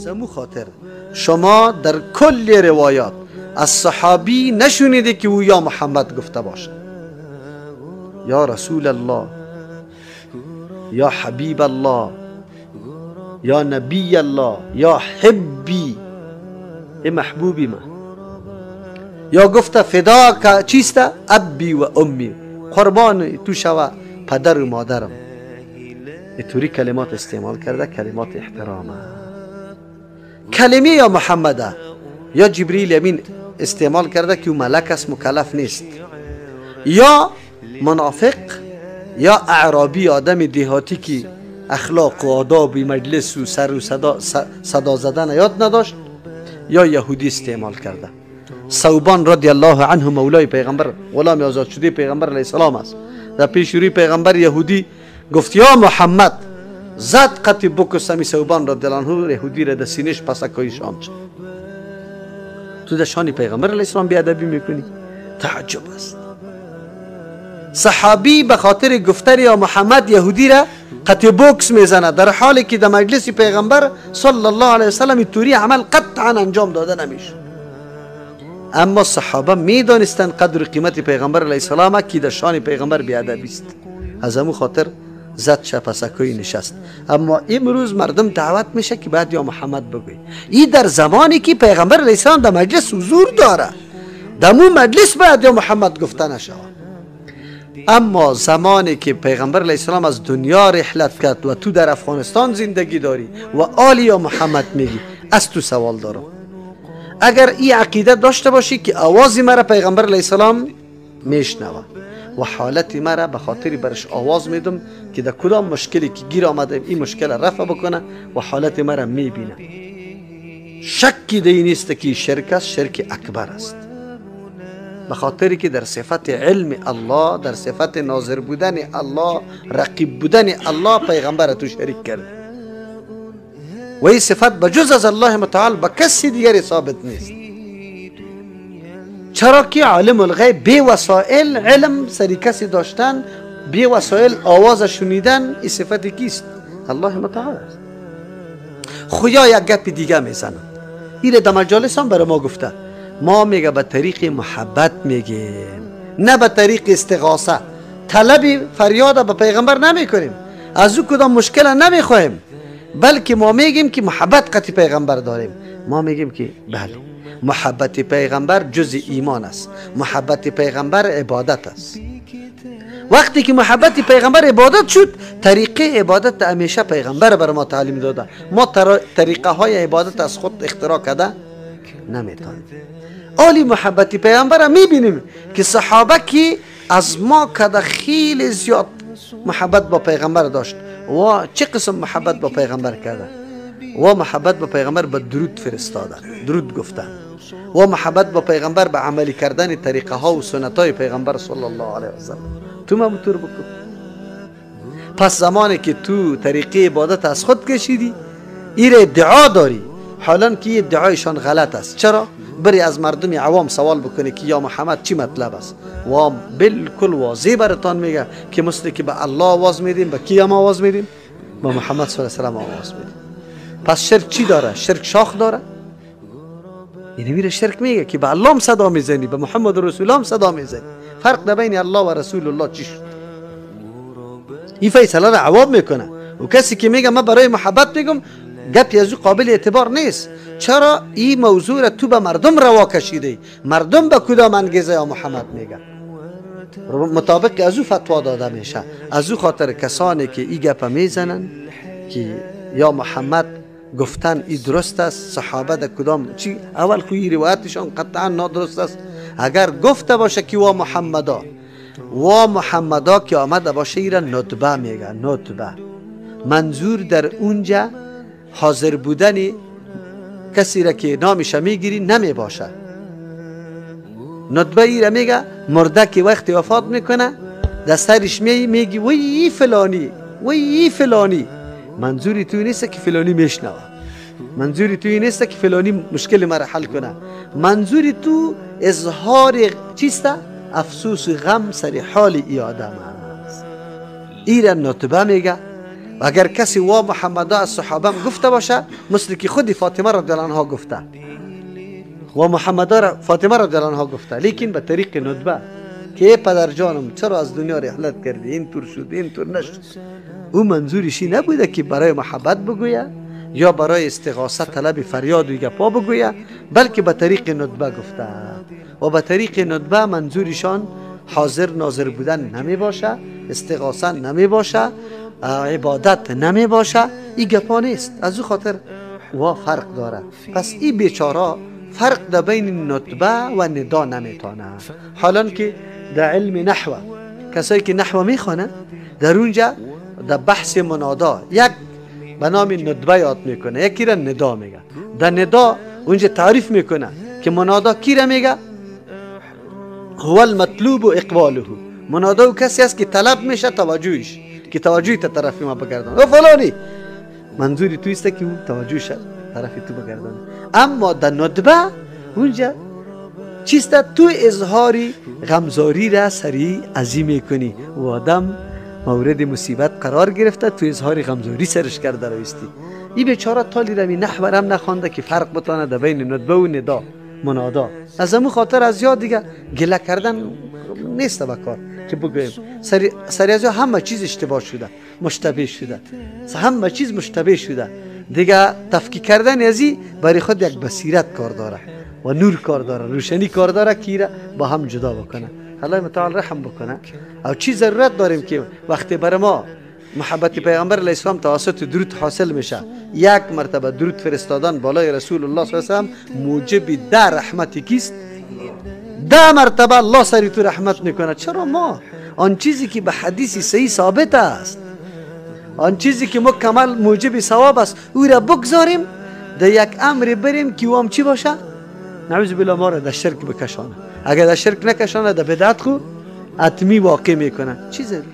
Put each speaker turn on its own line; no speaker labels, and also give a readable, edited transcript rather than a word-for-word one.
از امو خاطر شما در کل روایات از صحابی نشونیده که او یا محمد گفته باشه، یا رسول الله، یا حبیب الله، یا نبی الله، یا حبی، ای محبوبی من، یا گفته فدا که چیسته؟ ابی و امی، قربان تو شوه پدر و مادرم. اینطوری کلمات استعمال کرده، کلمات احترامه. کلمه یا محمده یا جبریل امین استعمال کرده که او ملک است، مکلف نیست، یا منافق یا اعرابی، آدم دهاتی که اخلاق و آداب مجلس و سر و صدا زدن یاد نداشت، یا یهودی استعمال کرده. ثوبان رضی الله عنه مولای پیغمبر، غلام آزاد شده پیغمبر علیه السلام است، در پیش روی پیغمبر یهودی گفت یا محمد، زد قطی بکسمی ثوبان رضی الله عنه یهودی را در سینهش پسکای شام شد. تو در شان پیغمبر علیه السلام بیادبی میکنی؟ تعجب است. صحابی به خاطر گفتن یا محمد یهودی را قطع بوکس میزنه، در حالی که در مجلس پیغمبر صلی الله علیه وسلم توری عمل قطعا انجام داده نمیشه. اما صحابه میدانستند قدر قیمت پیغمبر علیه السلام که در شان پیغمبر بیادبی است، از همون خاطر زد شپسکوی نشست. اما امروز مردم دعوت میشه که بعد یا محمد بگوی. این در زمانی که پیغمبر علیه السلام در مجلس حضور داره، در مو مجلس باید یا محمد گفته نشود. اما زمانی که پیغمبر علیه السلام از دنیا رحلت کرد و تو در افغانستان زندگی داری و آلی یا محمد میگی، از تو سوال دارم، اگر این عقیده داشته باشی که آواز مرا پیغمبر علیه السلام میشنوه و حالت مرا به خاطر برش آواز میدم که در کدام مشکلی که گیر آمده این مشکل رفع بکنه و حالت مرا میبینه، شکی دی نیست که شرک است، شرک اکبر است، به خاطری که در صفت علم الله، در صفت ناظر بودن الله، رقیب بودن الله پیغمبر تو شریک کرد و این صفت به جز از الله متعال به کسی دیگری ثابت نیست. چرا که عالم الغیب بی وسائل علم سری کسی داشتن، بی وسائل آواز شنیدن، این صفت کیست؟ الله متعال است. خدا یک گپ دیگه میزنه، این در مجالس هم برای ما گفته، ما میگه به طریق محبت میگیم، نه به طریق استغاثه. طلب فریاد به پیغمبر نمی کنیم، از او کدام مشکل نمیخواهیم، بلکه ما میگیم که محبت قطع پیغمبر داریم. ما میگیم که بله، محبت پیغمبر جز ایمان است، محبت پیغمبر عبادت است. وقتی که محبت پیغمبر عبادت شد، طریقه عبادت همیشه پیغمبر بر ما تعلیم داده. ما طریقه های عبادت از خود اختراع کرده نمیتونیم. آلی محبت پیغمبر میبینیم که صحابه که از ما کده خیلی زیاد محبت با پیغمبر داشت و چه قسم محبت با پیغمبر کرده و محبت با پیغمبر به درود فرستاده، درود گفتن، و محبت با پیغمبر به عملی کردن طریقه ها و سنت های پیغمبر صلی الله علیه و سلم. تو ما بطور بکن. پس زمانی که تو طریقه عبادت از خود کشیدی، ایر ادعا داری، حالا که ادعایشان غلط است. چرا؟ بری از مردم عوام سوال بکنی که یا محمد چی مطلب است، و بالکل واضح براتان میگه که مثل که به الله آواز میدیم، به کی هم آواز میدیم؟ به محمد صلی الله علیه و سلم آواز میدیم. پس شرک چی داره؟ شرک شاخ داره؟ یعنی میره شرک میگه که به الله هم صدا میزنی، به محمد رسول الله هم صدا میزنی، فرق در بین الله و رسول الله چی شد؟ این فیصله را عوام میکنه. و کسی که میگه من برای محبت میگم، گپی از او قابل اعتبار نیست. چرا؟ این موضوع را تو به مردم روا کشیده، مردم به کدام انگیزه یا محمد میگه، مطابق از او فتوا داده میشه. از او خاطر کسانی که این گپ میزنن که یا محمد گفتن این درست است، صحابه در کدام چی، اول خوی روایتشان قطعا نادرست است. اگر گفته باشه که وا محمدا، وا محمدا که آمده باشه، ایرا ندبه میگه، ندبه منظور در اونجا حاضر بودن کسی را که نامش میگیری نمی باشه. ندبه ای را میگه مرده که وقتی وفات میکنه دسترش میگی وی فلانی، وی فلانی، منظوری توی نیست که فلانی میشنوه، منظوری توی نیست که فلانی مشکل مرا حل کنه، منظوری تو اظهار چیست؟ افسوس غم سر حال ای آدم است. ای را ندبه میگه. اگر کسی وا محمدا از صحابه گفته باشه، مثل که خود فاطمه رضی الله عنها گفته، و محمدا را فاطمه رضی الله عنها گفته، لیکن به طریق ندبه که پدر جانم چرا از دنیا رحلت کردی، این طور شد این طور نشد، او منظورش نبوده که برای محبت بگویه یا برای استغاثه طلب فریاد و گپا بگویه، بلکه به طریق ندبه گفته. و به طریق ندبه منظورشان حاضر ناظر بودن نمی باشه، استغاثه نمی باشه، عبادت نمی باشه، این گپا نیست. از او خاطر و فرق داره. پس این بیچاره فرق در بین ندبه و ندا نمیتونه. حالا که در علم نحو کسایی که نحو میخوانه در اونجا در بحث منادا یک به نام ندبه یاد میکنه، یکی را ندا میگه. در ندا اونجا تعریف میکنه که منادا کی را میگه؟ هو المطلوب اقباله. منادا او کسی است که طلب میشه توجهش، که توجهی تا طرف ما بگردان، او فلانی، منظوری تو است که او توجهش طرف تو بگردان. اما در ندبه اونجا چیست؟ تو اظهاری غمزاری را سریع عظیم میکنی و آدم مورد مصیبت قرار گرفته، تو اظهار غمزاری سرش کرده رویستی. این بیچاره تالی رمی نحو رم نخوانده که فرق بتانه در بین ندبه و ندا منادا. از همون خاطر از یاد دیگه گله کردن نیست به کار که بگویم سری از همه چیز اشتباه شده، مشتبه شده، همه چیز مشتبه شده دیگه. تفکیک کردن ازی برای خود یک بصیرت کار داره و نور کار داره، روشنی کار داره که با هم جدا بکنه. الله متعال رحم بکنه. او چی ضرورت داریم که وقتی بر ما محبت پیغمبر علیه السلام توسط درود حاصل میشه، یک مرتبه درود فرستادن بالای رسول الله صلی الله علیه و سلم موجب ده رحمت کیست؟ ده مرتبه الله سری تو رحمت میکنه. چرا ما آن چیزی که به حدیث صحیح ثابت است، آن چیزی که مکمل موجب ثواب است، او را بگذاریم در یک امر بریم که او هم چی باشه؟ نعوذ بالله ما را در شرک بکشانه. اگر در شرک نکشانه در بدعت خو اتمی واقع میکنه. چی ضرورت؟